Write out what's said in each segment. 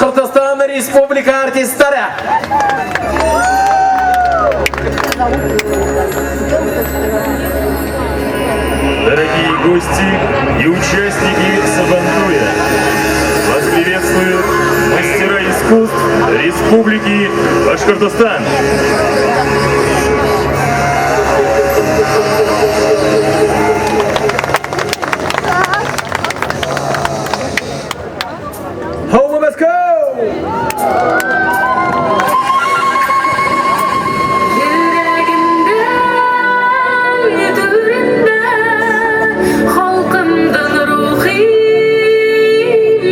Башкортостан Республика артистлары. Дорогие гости и участники Сабантуя, вас приветствуют мастера искусств Республики Башкортостан. Һаумы, Мәскәү! Йөрәгемнең түрендә халкымның рухи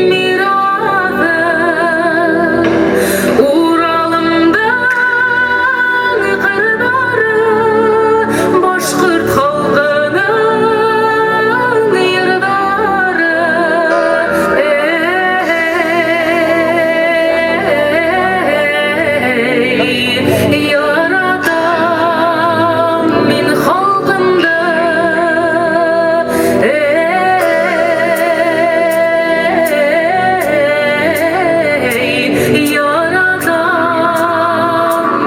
мирасы. Уралымның кырлары башкорт халкының йырлары. Эй, яратам мин халкымды. Эй, яратам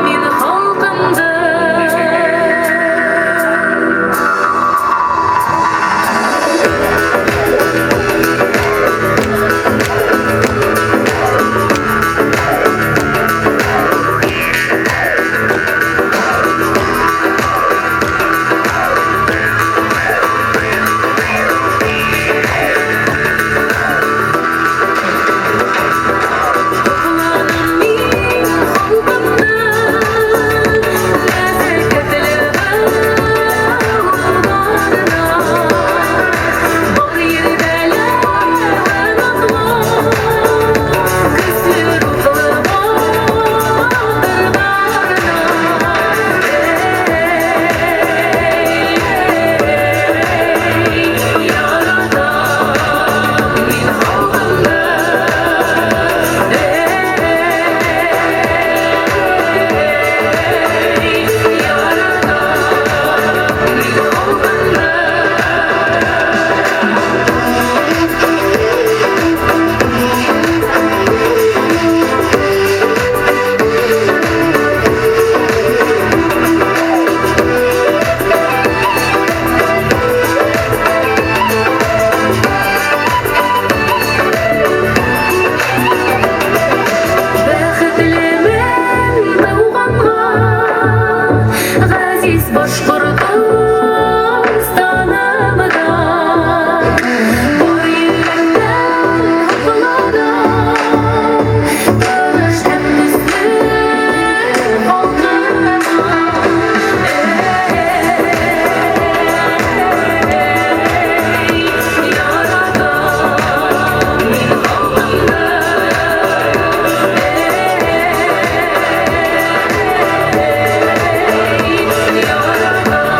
мин халкымды. Сокланам мин халкымның нәзакәтле улларына. Бар җирдә лә назлы, көчле рухлы батырларына. Эй, яратам мин халкымны. Эй, яратам мин халкымны. Бәхетлемен туганга, газиз Башкортостанымда. Бар йөрәктән һакланам, тырыш һәм көчле халкыма. Эй, яратам мин халкымны. Эй, яратам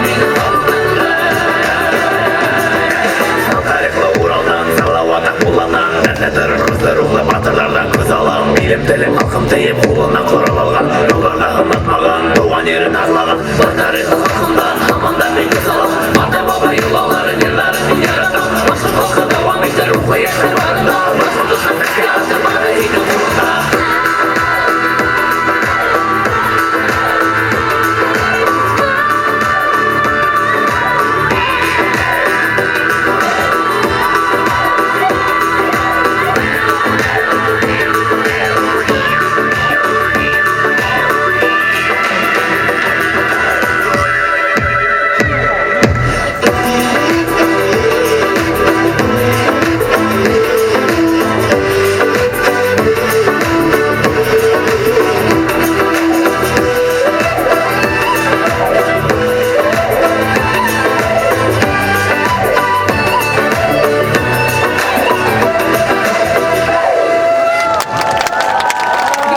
мин халкымны. Тарихлы Уралдан, Салават Акмулланнан, Дәртле тырыш, көчле рухлы батырлардан күз алам. Илем, телем, халкым диеп, кулына корал алган, Юлларда һынатмаган, туган ерен назлаган. Бар тарихы халкымдан, һаман да мин күз алам. Ата-баба йолаларын, йырларын мин яратам. Башкорт халкы дәвам итәр, рухлы яшьләр барында. Башкортостан безгә аты бары илнең кулында.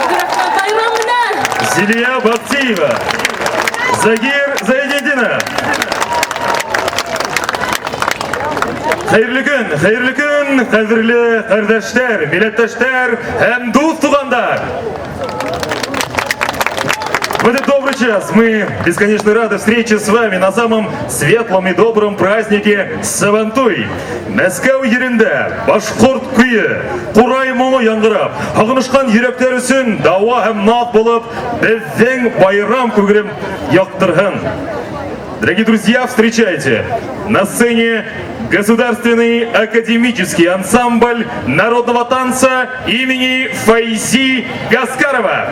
Бик рәхмәт, байрам белән! Зилия Бактиева, Загир Зайнетдинов. Хәерле көн, хәерле көн, кадерле кардәшләр, милләттәшләр һәм дус туганнар. В этот добрый час мы бесконечно рады встрече с вами на самом светлом и добром празднике Сабантуй. Мәскәү ерендә башкорт көе, курай моңы яңгырап, һагынышкан йөрәкләр өчен дава һәм нат булып, безнең байрам күңелем яктырган. Дорогие друзья, встречайте на сцене Государственный академический ансамбль народного танца имени Файзи Гаскарова.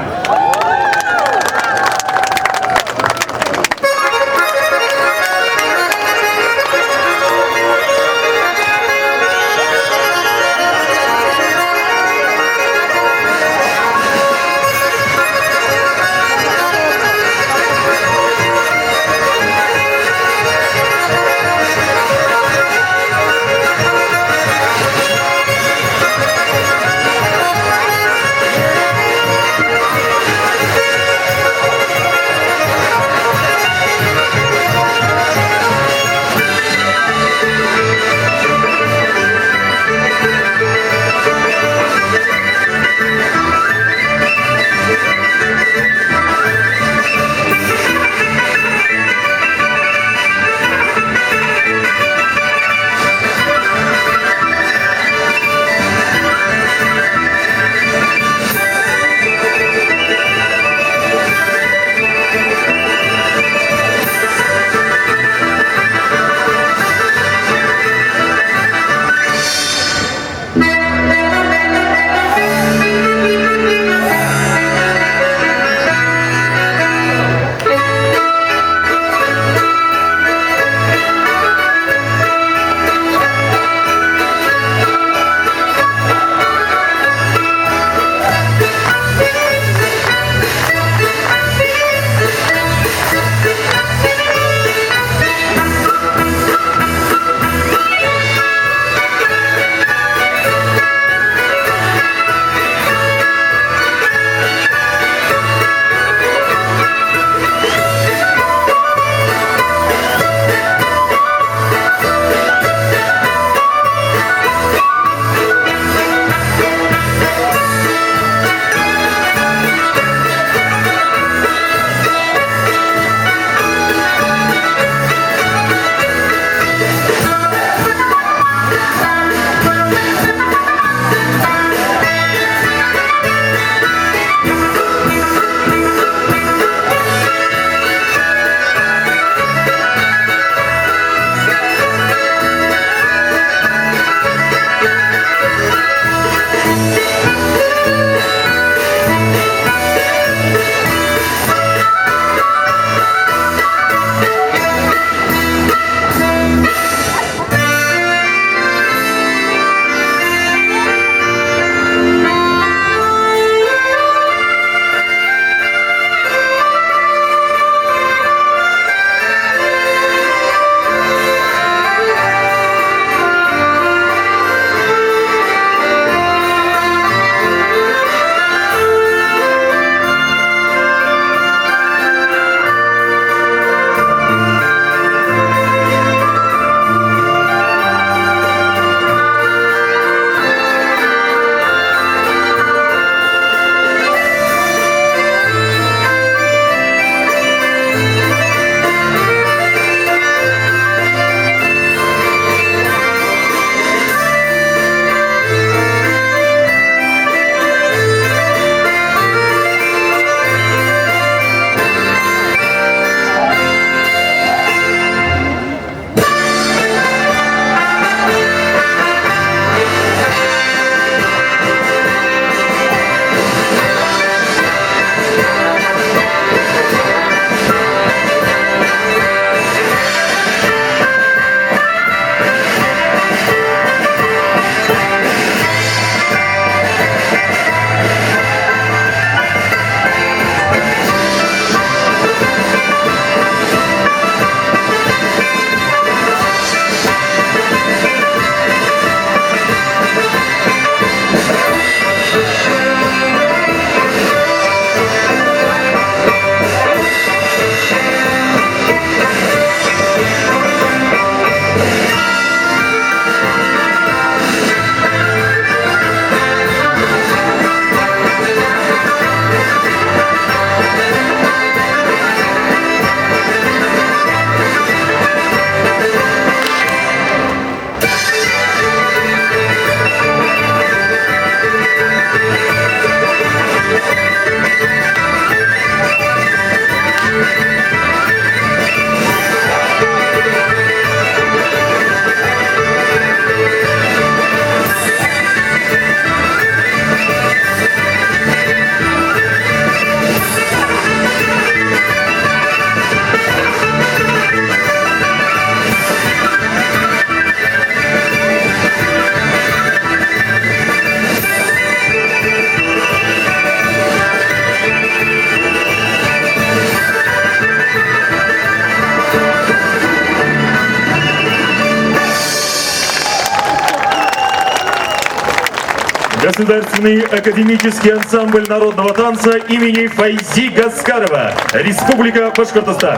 Государственный академический ансамбль народного танца имени Файзи Гаскарова, Республика Башкортостан.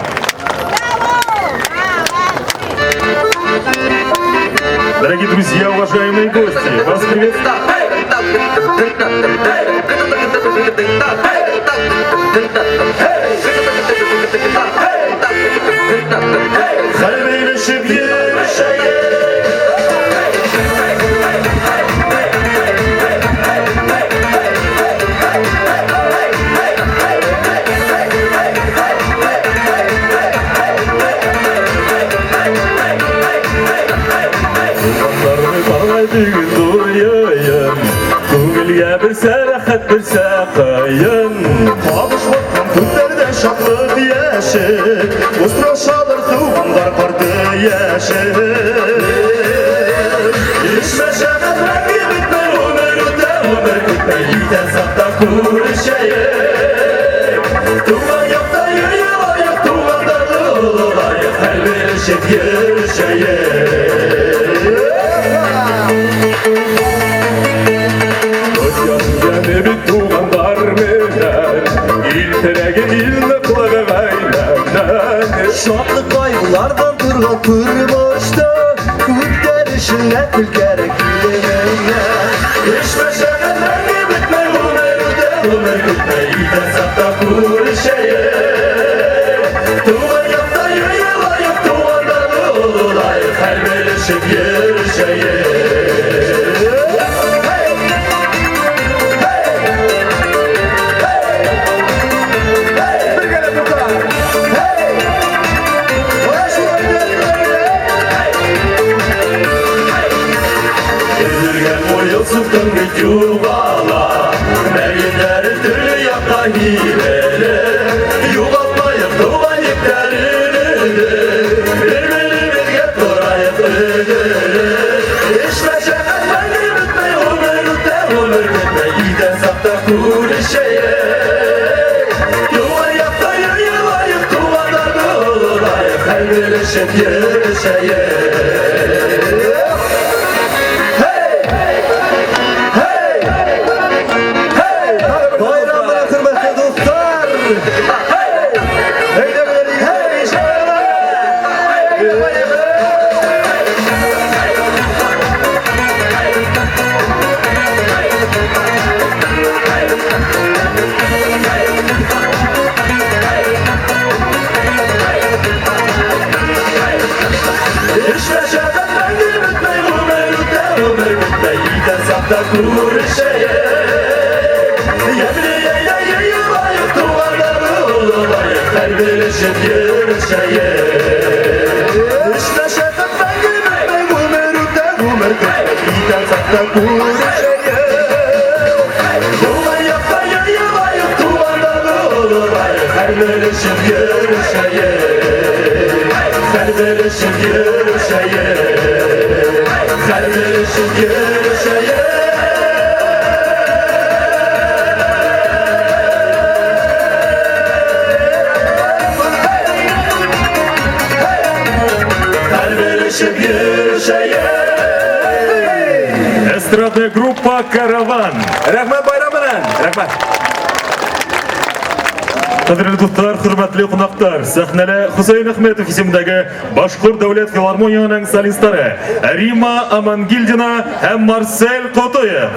Дорогие друзья, уважаемые гости, вас приветствует. Күңелгә берсә рәхәт, берсә кыен. Кабышматкан күзләрдә шатлык яше, Усрашалар туганнар карты яше. Иш мәшәкать мәңге бетмәй, гомер үтә, гомер көтмәй, исән сакта күрешәек. Туган якта йыелаек, туганнарны олылаек, һәрбер йөрешәек. Яшьләне бит туганнар белән, ил терәге, ил ныклыгы гаиләмнән. Шатлык кайгылардан торган тормышта Күтәрешеңә көлкәрәк килемеңә. Эш мәшәкать мәңге бетмәй, гомер үтә, гомер көтмәй, исән сакта күрешәек. Туган якта йыелаек, туганнарны олылаек, һәрбер эшеп йөрешәек. Бергәләп дуслар. Hey! Менә шулай Өзелгән муен суктың бит югала, Мәргәннәре төрле якка һибелеп, Югалтмаек туган җепләребезне, Бер-беребезгә тораек өзелеп. Эш мәшәкать мәңге бетмәй, гомер үтә, гомер көтмәй, исән сакта күрешәек. Туган якта йыелаек, туганнарны олылаек, һәрбер эшеп йөрешәек. Байрам белән, хөрмәтле дуслар! Әйдә, Эш мәшәкать мәңге бетмәй, гомер үтә, гомер көтмәй, исән сакта күрешәек. Ямьле әйдә йыелаек, туганнарны олылаек, һәрбер эшеп йөрешәек. Эш мәшәкать мәңге бетмәй, гомер үтә, гомер көтмәй, исән сакта күрешәек. Туган якта йыелаек, туганнарны олылаек, һәрбер эшеп йөрешәек. Һәрбер эшеп йөрешәек. Һәрбер эшеп йөрешәек. Һәрбер эшеп йөрешәек. Эстрадная группа «Караван». Рәхмәт, байрам белән! Рәхмәт! Кадерле дуслар, хөрмәтле кунаклар, сәхнәдә Хусейн Әхмәтов исемендәге Башкорт дәүләт филармониясенең солистлары Рима Амангилдина һәм Марсель Котоев.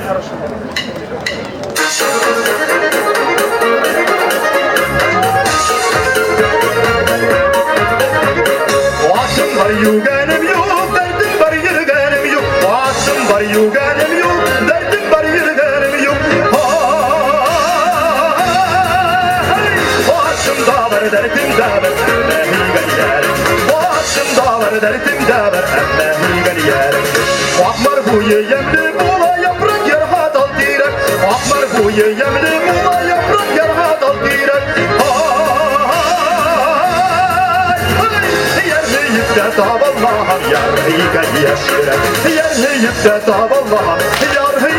Атым бар, йөгәнем юк, дәртем бар, йөргәнем юк. Атым бар, йөгәнем юк, дәртем бар, йөргәнем юк. Ай, Атым да бар, дәртем дә бар, әмма һөйгән ярым. Атым да бар, дәртем дә бар, әмма һөйгән ярым. Акмар буе ямьле була, япрак ярга дал тирәк. Акмар буе ямьле була, япрак ярга дал тирәк. Ай, Ярны йөктә табалмаган, яр һөйгән яшь йөрәк. Ярны йөктә табалмаган, яр.